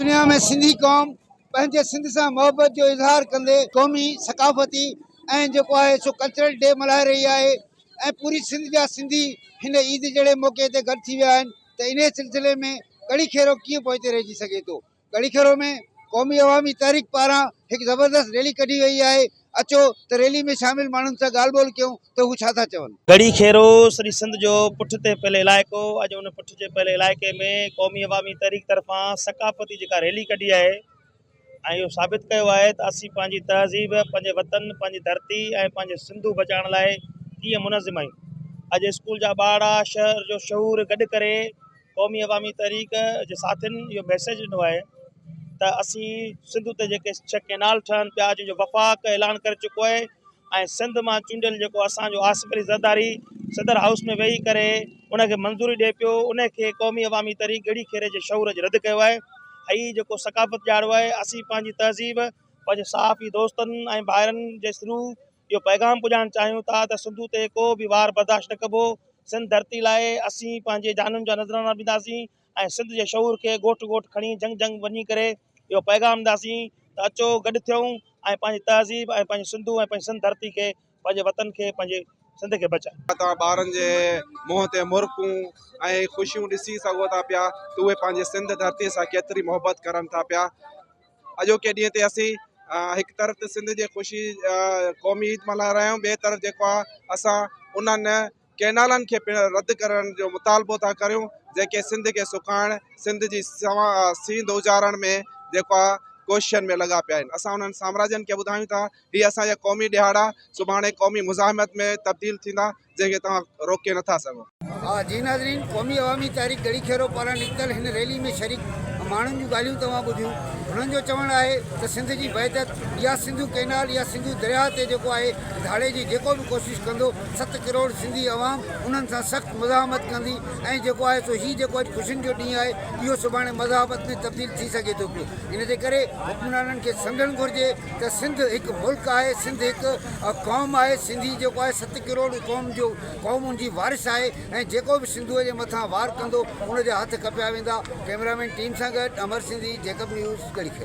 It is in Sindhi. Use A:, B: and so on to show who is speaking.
A: دنيا ۾ سنڌي قوم پنهنجي سنڌ سان محبت جو اظهار ڪندي قومي، ثقافتي ۽ جيڪو آهي سو ڪلچرل ڊي ملهائي رهي آهي ۽ پوري سنڌ جا سنڌي هن عيد جهڙي موقعي تي گڏ ٿي ويا آهن ته انهي سلسلي ۾ ڳڙهي خيرو ڪيئن پوئتي رهجي سگهي ٿو. ڳڙهي خيرو ۾ قومي عوامي تحريڪ پاران هڪ زبردست ريلي ڪڍي وئي آهي، اچو ته ريلي ۾ شامل ماڻهن سان ڳالهه ٻولهه ڪيون ته هو ڇا ٿا چون.
B: ڳڙهي خيرو سڄي سنڌ جو پٺ تي پيل علائقو، اڄ ان پٺ جي پيل علائقي ۾ قومي عوامي تحريڪ طرفان ثقافتي جيڪا ريلي ڪڍي آهي ۽ اهو ثابت ڪيو آهي ته اسين پنهنجي تهذيب، پنهنجي وطن، پنهنجي ڌرتي ۽ پنهنجي سنڌو بچائڻ لاء ڪيئن منظم آهيون. اڄ اسڪول جا ٻارڙا شهر جو شعور گڏ ڪري قومي عوامي تحريڪ جي ساٿين اهو ميسيج ڏنو آهي ته اسين سنڌ تي جيڪي ڇهه ڪينال ٺهن پيا جن جو وفاق اعلان ڪري چڪو آهي ۽ سنڌ مان چونڊيل جيڪو اسانجو آصف علي زرداري صدر هائوس ۾ ويهي ڪري ان کي منظوري ڏئي پيو ان کي قومي عوامي تحريڪ ڳڙهي کيري جي شعور جي رد ڪيو آهي هي جيڪو ثقافت ڏياڙو آهي اسين پنهنجي تهذيب پنهنجي صحافي دوستن ۽ ڀائرن جي ٿرو اهو پيغام پڄائڻ چاهيون ٿا ته سنڌو تي ڪو به وار برداشت نه ڪبو، سنڌ ڌرتي لاء اسين پنهنجي جانين جا نذرانا ڏينداسين ۽ سنڌ جي شعور کي ڳوٺ ڳوٺ کڻي جهنگ جهنگ وڃي ڪري اهو پيغام ڏينداسين ته اچو گڏ ٿيون ۽ پنهنجي تهذيب ۽ پنهنجي سنڌو ۽ پنهنجي سنڌ ڌرتي کي پنهنجي وطن کي پنهنجي سنڌ کي بچايون.
C: توهان ٻارن جي منهن تي مرڪون ۽ خوشيون ڏسي سگهو ٿا پيا ته اهي پنهنجي سنڌ ڌرتي سان ڪيتري محبت ڪرن ٿا پيا. اڄوڪي ڏينهن تي اسين هڪ طرف ته سنڌ جي خوشي قومي عيد ملهائي رهيا آهيون ٻئي طرف جيڪو آهي اسان انهن ڪئنالن کي پڻ رد ڪرڻ جو مطالبو ٿا ڪريون جيڪي سنڌ کي سڪائڻ سنڌ جي سينڌ اجارڻ ۾ جيڪو آهي ڪوششن ۾ لڳا پيا آهن اسان انهن سامراجين کي ٻڌايون ٿا هي اسان جا قومي ڏهاڙا سڀاڻي قومي مزاحمت ۾ تبديل ٿيندا جنهن کي توهان روڪي نٿا سگهو.
A: جي ناظرين قومي عوامي تحريڪ ڳڙهي خيرو پاران نڪتل هن ريلي ۾ شريڪ ماڻهن جون ڳالهيون توهان ٻڌيون هنن جو چوڻ آهي ته سنڌ جي وحدت يا سنڌو ڪئنال يا سنڌو درياهه تي جيڪو آهي ڌاڙي جي جيڪو به ڪوشش ڪندو ست ڪروڙ سنڌي عوام انهن سان سخت مزاحمت ڪندي ۽ جيڪو آهي سو هي جيڪو اڄ خوشين جو ڏينهن آهي اهو سڀاڻي مزاحمت ۾ تبديل ٿي سگهي ٿو پيو ان جي ڪري حڪمرانن کي سمجهڻ گهرجي ته سنڌ هڪ ملڪ آهي، سنڌ هڪ قوم آهي، سنڌي جيڪو آهي ست ڪروڙ قوم جو قوم ان جي وارث آهي ۽ جيڪو به سنڌوء جي مٿان وار ڪندو ان جا هٿ ڪپيا ويندا، ڪئميرا مين ٽيم سان گڏ امر سنڌي، جيڪب نيوز، ڳڙهي خيرو.